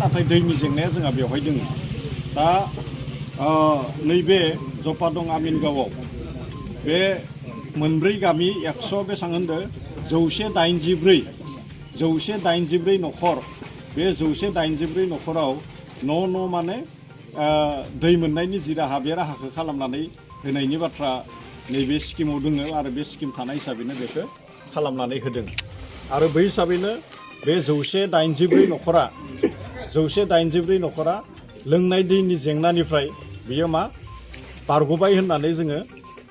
नाथाय दैनि जेंनाया जोंहा बेवहाय दङ दा नैबे जपादं आमिनगावआव बे मोनब्रै गामि 100 बेसां होनदो 184 न'खर बे 184 न'खराव न' माने दै मोननायनि जि राहा बे राहाखौ खालामनानै होनायनि बाथ्रा नैबे स्किमाव दङ आरो बे स्किम थानाय हिसाबैनो बेखौ खालामनानै होदों आरो बै हिसाबैनो बे 184 न'खरा लोंनाय दैनि जेंनानिफ्राय बियो मा बारग'बाय होननानै जोङो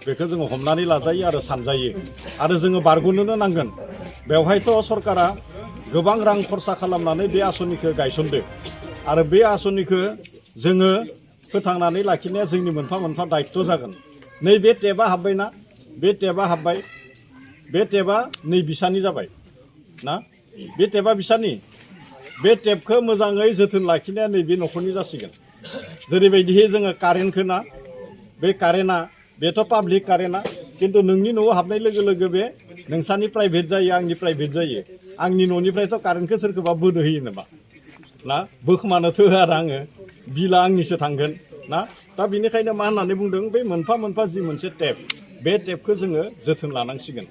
बेखौ जोङो हमनानै लाजायो आरो सानजायो आरो जोङो बारग'नोनो नांगोन बेवहायथ' सरकारा गोबां रां खरसा खालामनानै बे आसनिखौ गायसनदो आरो बे आसनिखौ जोङो फोथांनानै लाखिनाया जोंनि मोनफा दायित्व जागोन नैबे टेपआ हाबबायना बे टेपआ नै बिसानि जाबाय ना बे टेपआ बिसानि बे टेपखौ मोजाङै जोथोन लाखिनाया नैबे न'खरनि जासिगोन जेरैबायदिहै जोङो कारेन्टखौ ना बे कारेन्टआ बेथ' पाब्लिक कारेन्टआ खिन्थु नोंनि न'आव हाबनाय लोगो लोगो बे नोंसानि प्राइभेट जायो आंनि प्राइभेट जायो आंनि न'निफ्रायथ' कारेन्टखौ सोरखौबा बोनो होयो नामा ना बोखोमानोथ' होआ आरो आङो बिला आंनिसो थांगोन ना दा बेनिखायनो मा होननानै बुंदों बे मोनफा जि मोनसे टेप बे टेपखौ जोङो जोथोन लानांसिगोन